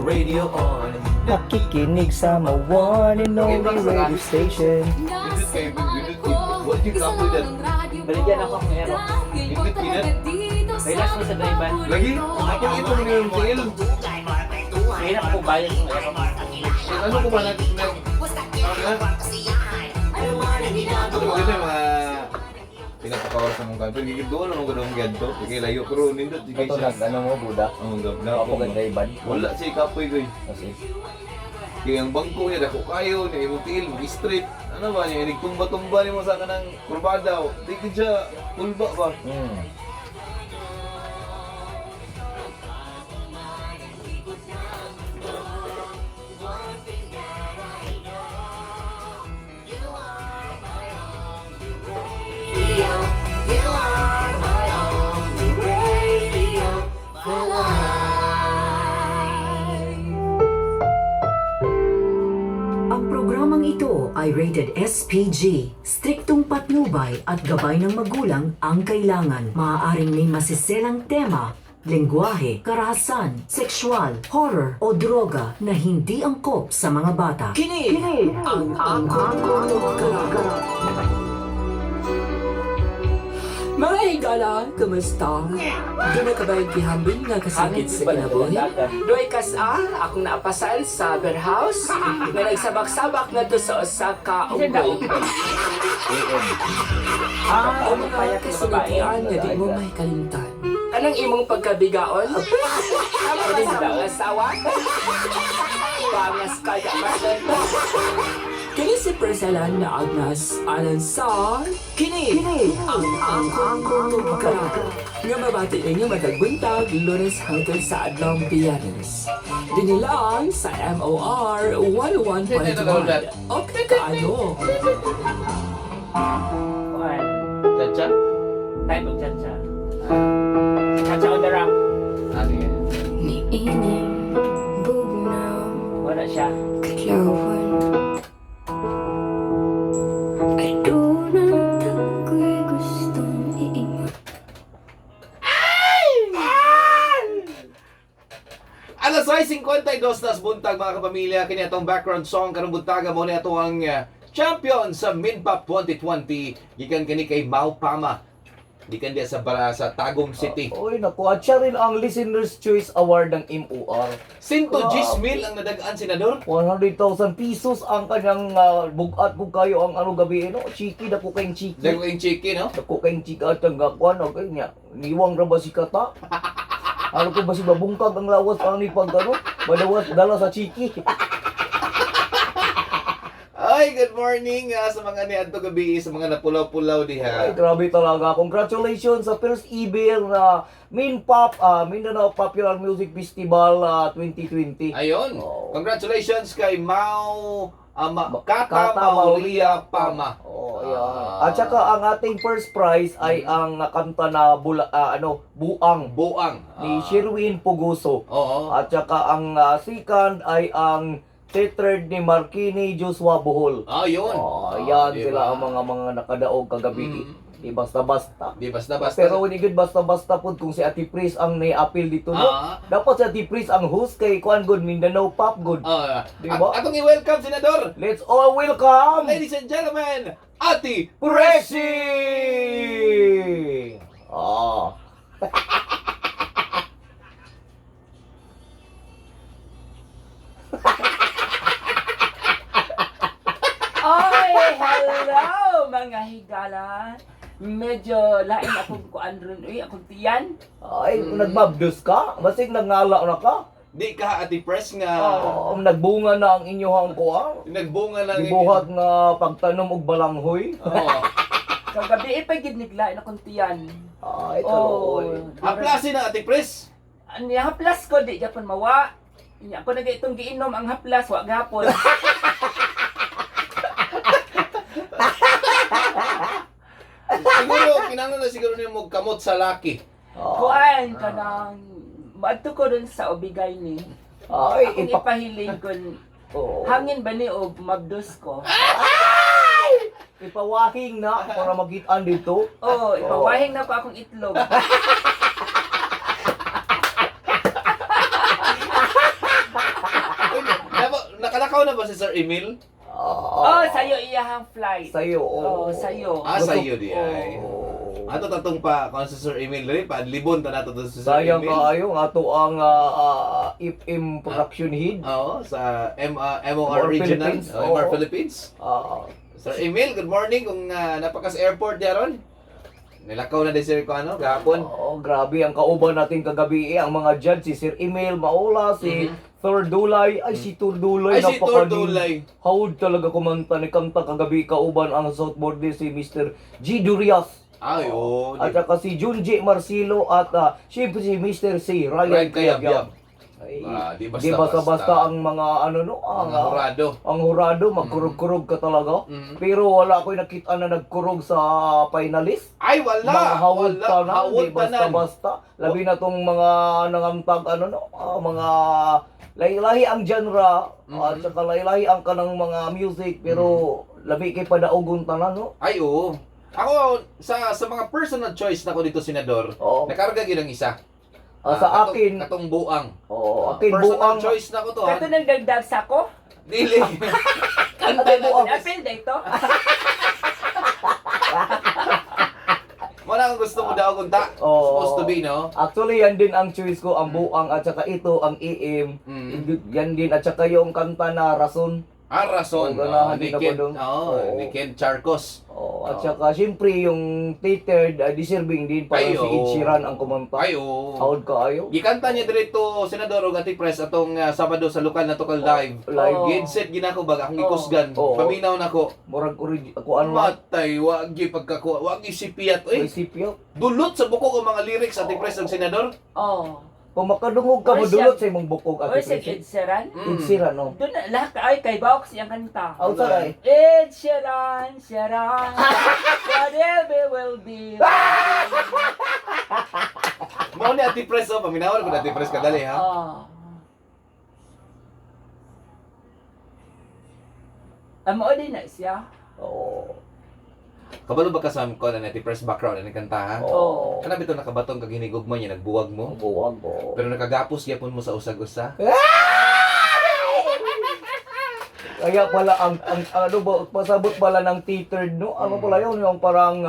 radio on. Nakikinig sa my one and only radio station. Nasa mga ko, isa lang ang radyo mo. Baligyan ako ng aero. Dahil mo talaga dito sa Relax mo sa driver. Lagi, ako ito mo yung tiil. Mahirap ako bayad ng aero. Ano ko ba nag... Ano man ang Ito ginagawa mo yung mga pinapakawal sa mong kalpin. Gigit doon ang mga ganto. Kaya layo pero nindot. Di Ito siya. nag ano mo, Buda? Ang gabna Ako ganda iban. Wala siya kapoy ko. Kasi, Kaya ang bangko niya, dako kayo, niya imong tiil, mag-street. Ano ba niya, nagtumba-tumba nimo sa kanang kurbada. Di ko siya, kulba ba? You are my only radio for life. Ang programang ito ay rated SPG. Striktong patnubay at gabay ng magulang ang kailangan. Maaaring may masiselang tema, lengguwahe, karahasan, sexual, horror o droga na hindi angkop sa mga bata. Kini ang akong tugkaran. Mga higala, kumusta? Doon ka ba yung gihambin nga kasakit sa kinabuhi? Doy kas-a, akong naapasal sa beer house nga nagsabak-sabak na to sa Osaka unggoy. Ah, Ang mga kasinatian nga di mo may kalimtan. Anong imong pagkabigaon? Tama ba sa akong asawa? Bangas ka, dapat. Kini si Priscilla na Agnes alang sa Kini, ang akong tugkaran nga mabati ninyo matag buntag, Lunes hangtod sa adlong Biyernes. Dinhi lang sa MOR 101.1. Okay kaayo. Kuan. Chacha? Type of chacha. Chacha on the rock. Ah, sige. Niining bugnaw Wala siya. kadlawon. Aduna tako'y gustong iingon. Alas 6:52 nas buntag, mga kapamilya, kini atong background song karong buntaga mo ni ato ang champion sa Minpop 2020 gikan kani kay Mau Pama. Gikan diya sa bara sa Tagum City. Uy, naku. At siya rin ang Listener's Choice Award ng MOR. Sinto Grabe. Mil ang nadagaan, senador. 100,000 pesos ang kanyang bugat kung kayo ang ano gabi no chiki dako kayong chiki. Dako yung chiki, no? Dako kayong chiki at ang gakuan okay niya niwang ra ba si kata? Ano ko ba si babungkag ang lawas ani pag ano madawas dala sa chiki. Ay, good morning sa mga niadto gabi, sa mga napulaw-pulaw Ay, diha. grabe talaga. Congratulations sa first ever na Main Pop, Mindanao Popular Music Festival 2020. Ayon. Oo. Congratulations kay Mau Kata Kata Maulia Pama. Oh, ayan. Ah. At saka ang ating first prize ay ang kanta na bula, ano, Buang Buang. ni Sherwin Pugoso. Oo. At saka ang second ay ang third ni Marquini Joshua Bohol. Ayun. Oh, ayan Diba? sila ang mga nakadaog kagabi. Di basta-basta. Di basta-basta. Pero hindi gud basta-basta pud kung si Ate Pris ang ni-appeal dito, no. Ah. Dapat si Ate Pris ang host kay Kuan good Mindanao Pop good. Di Di ba? Atong i-welcome, Senador. Let's all welcome Ladies and gentlemen, Ate Presi! Ah. Oy, hello mga higala. Medyo lain akong kuan ron, uy, akong tiyan. Ay, nagmabdos ka? Basig nangala na ka? Di ka Ate Press nga Oo, nagbunga na ang inyong kuan. nagbunga lang. Gibuhat nga pagtanom og balanghoy. Oo. Kagabi eh, pa gid naglain akong tiyan. Ay, karoy. Haplasi na, Ate Press. Ani haplas ko di gyapon mawa. Inya ako na itong giinom ang haplas wa gapon. Siguro kinahanglan na siguro nimo kamot sa laki. Kuan kanang maadto ko dun sa obigay ni. Ay, Akong ipahiling kun Oo. hangin ba ni og mabdos ko. Ipawahing na para magitaan dito. Oh, ipawahing na ko akong itlog. na ba si Sir Emil? Oh, sayo iyahang flight. Sayo, oo. Oh, sayo. Ah, sayo di ay. Oo. Ato tatong pa kung si Sir Emil rin pa libon ta nato to si Sir Sayang Emil. kaayo nga ato ang FM production head. Oo, sa MOR MOR Regional, Philippines, oh, MR oo. Philippines. Sir Emil, good morning kung napaka sa airport diaron. Nilakaw na din sir ko ano, gahapon. Oo, grabe ang kauban natin kagabi eh, ang mga judge si Sir Emil Maola, si Thor Dulay, ay si Thor Dulay Mm-hmm. Ay, si Thor Dulay. Hawd talaga kumanta ni kanta kagabi kauban ang South Border si Mr. G Durias. Ay, oo. At saka si Junji Marcelo at siyempre si Mr. C Ryan Ryan Cayabyab. Cayabyab. Ay, Ah, di di basta-basta. basta-basta ang mga ano no, ang, Mga hurado. Ang hurado, magkurog-kurog ka talaga. Pero wala ako'y nakita na nagkurog sa finalist. Ay, wala! Mga hawod Wala! tanan, Hawod di basta-basta. Labi na tong mga nangantag ano no, mga lahi-lahi ang genre at saka lahi-lahi ang kanang mga music pero labi kay padaogon tanan no. Ay, oo. Ako, sa mga personal choice na ko dito, Senador, Oo. nakarga gyud ang isa. Sa Katong- akin, Katong buang. oo, akin Personal buang choice na ko to, ha? Kato nagdagdag sa ko. Dili. Kanta na ko. Apil na ito. Wala kang gusto mo daw kung ta. Oo. Supposed to be, no? Actually, yan din ang choice ko, ang buang at saka ito, ang EM. Yan din at saka yung kanta na Rason. Ah, Rason. Oo, ganahan Oh, ni din ako Ken, dun. oo, Oo. ni Ken Charcos. Oh, at saka siyempre yung T-third, deserving din para Ay, si Ed oo. Sheeran ang kumanta. Ay, oo. Hawd kaayo. Gikanta niya diretso Senador og Ate Press atong Sabado sa lokal na Tukal Live. Live. Oo. Gidset ginako bag akong gikusgan. Oo. Paminaw nako. Murag ako ano lang. Matay, wag gyud pagkakuha, wag gyud sipiyat oy. May sipyo. Dulot sa bukog ang mga lyrics Ate Press og Senador. Oh. Kung makadungog ka, Or madulot siya- sa imong bukog Or Ate si Presi. Ed Sheeran. Ed Sheeran, no? Doon na, lahat ay kay Box yung kanta. Outside ay. Ed Sheeran, Sheeran, whatever will be. Mao ni Ate Press oh, paminawan ko na Ate Press kadali ha. Oh. Amo din na siya. Oo. Kabalo ba ka sa ko na ni Ate Press background ang kanta ha? Oo. Kana bitaw nakabatong kag hinigugma niya nagbuwag mo. Buwag, oo. Pero nakagapos gyapon mo sa usag-usa. Kaya pala ang ano ba pasabot pala ng T-third no? Ano pala yun yung parang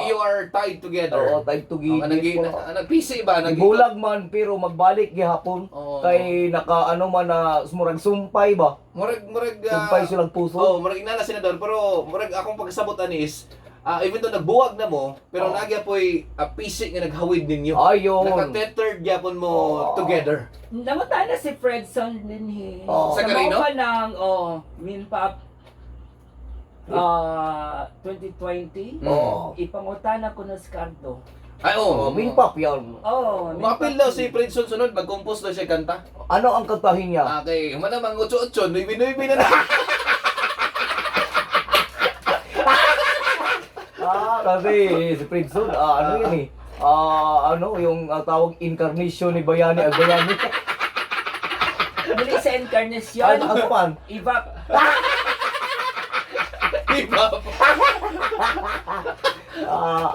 You are tied together. Oo, tied together. Oh, nag PC ba? Nagbulag man pero magbalik gihapon Oo. kay naka ano man na murag sumpay ba? Murag Sumpay silang puso. Oh, murag inana senador pero murag akong pagsabot ani is even though nagbuwag na mo, pero Oo. nagya po'y PC nga naghawid ninyo. Ayon. Naka-tethered gyapon mo Oo. together. Namuta na si Fredson din he. Oo. Sa Carino? mao pa ng oh, Minpap 2020. Oo. Ipangutana ko na si Cardo. Ay, oo. Oh, minpap yan. Oh, Makapil daw si Fredson sunod, mag-compose daw siya kanta. Ano ang kantahin niya? Okay, humana mang 8-8, 9-9 na na. Kasi si Fredson, ano yun eh? Ano yung tawag incarnation ni Bayani Agbayani. Muli sa Encarnacion. Ay, nakasupan. Iba. Iba.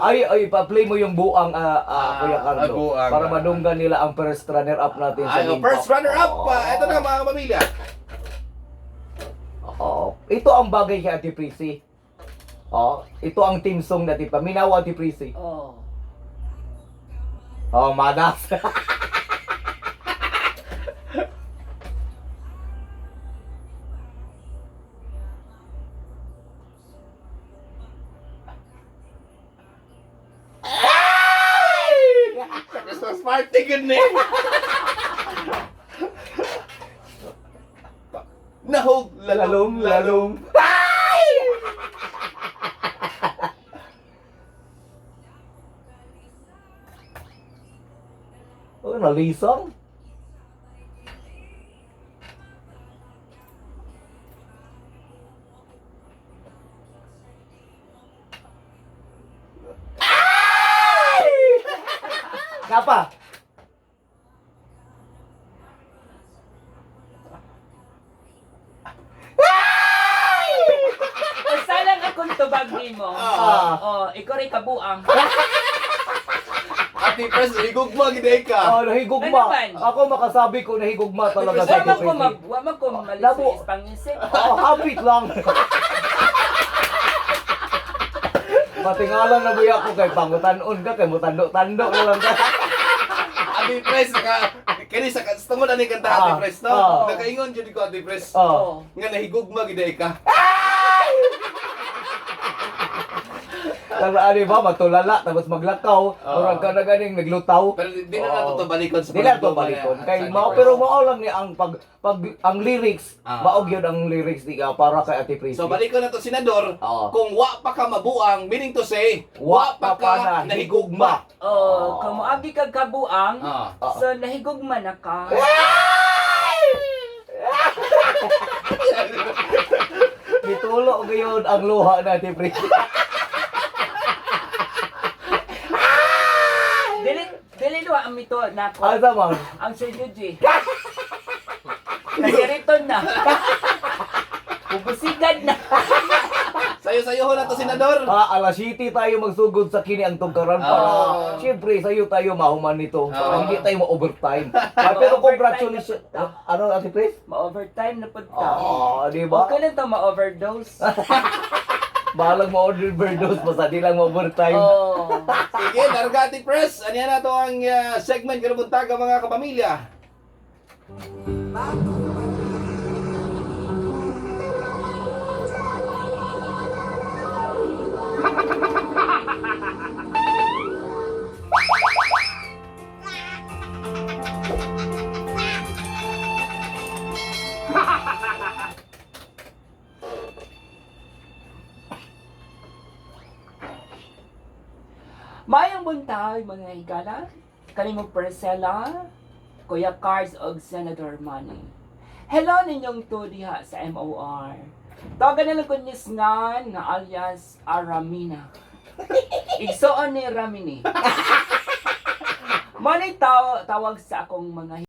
Ay, ay, pa-play mo yung buang, Kuya Carlo. Buang, para ah. madunggan nila ang first runner-up natin sa Ay, oh, Minpap. first runner-up. Eto na mga kapamilya. Oo. Ito ang bagay kay Ate Prissy. Oo. Ito ang team song natin. Paminaw Ate Prissy. Oh. Oh, madas. Sa Christmas party gud ni. Nahog, Lalom, lalom, lalom. lalom. Ay! Oh, nalisang. Ay! Kapa. Basta lang akong tubag nimo. Ah. Oh, ikaw rin kabuang. At Ate Pres, higugma gid ay ka. Oh, nahigugma. Ano man? Ako makasabi ko nahigugma talaga sa Wa Ate man ko Prissy. wa man ko malis Labo. sa pangisip. Oh, habit lang. Patingalan na ba ako kay pangutanon ka kay mutando-tando na lang ka. Ate Pres, naka kani sa tungod ani kanta Ate Pres, no? Nakaingon jud ko, Ate Pres. Oh. Nga nahigugma gid ay ka. Tapos ano ba matulala tapos maglakaw, murag ka na ganing naglutaw. Pero di na nato to balikon sa Di na to panagduma balikon. niya, Kay sa Ate mao Pres. pero mao lang ni ang pag pag ang lyrics, mao gyud ang lyrics di ka para kay Ate Prissy. So balikon na to, Senador, kung wa pa ka mabuang, meaning to say, wa pa ka nahigugma. Oh, kung moagi kag kabuang, so nahigugma na ka. Gitulo gyud ang luha na Ate Prissy. Dili dili luha ang mito nako. Asa man? Ang Sir Juji. Nasiriton na. Pupusigan na. Sayo-sayo ho na to, Senador. Alas 7 tayo magsugod sa kini ang tugkaran para siyempre sayo tayo mahuman nito para hindi tayo ma-overtime. Pero Ma-overtime congratulations. na pud ta. Ano, Ate Pris? Ma-overtime na pud ta. Oo, di ba? Okay lang to ma-overdose. Bahalang ma-overdose basta di lang ma-overtime. Oh. Sige, larga Ate Pres. Ano na to ang segment karong buntaga, mga kapamilya. Maayong buntag mga higala. Kanimo Priscilla, Kuya Cars og Senator Manny. Hello ninyong two diha sa MOR. Tawagan na lang ko nisngan nga alias Aramina. Igsoon ni Ramini. Manay tawag sa akong mga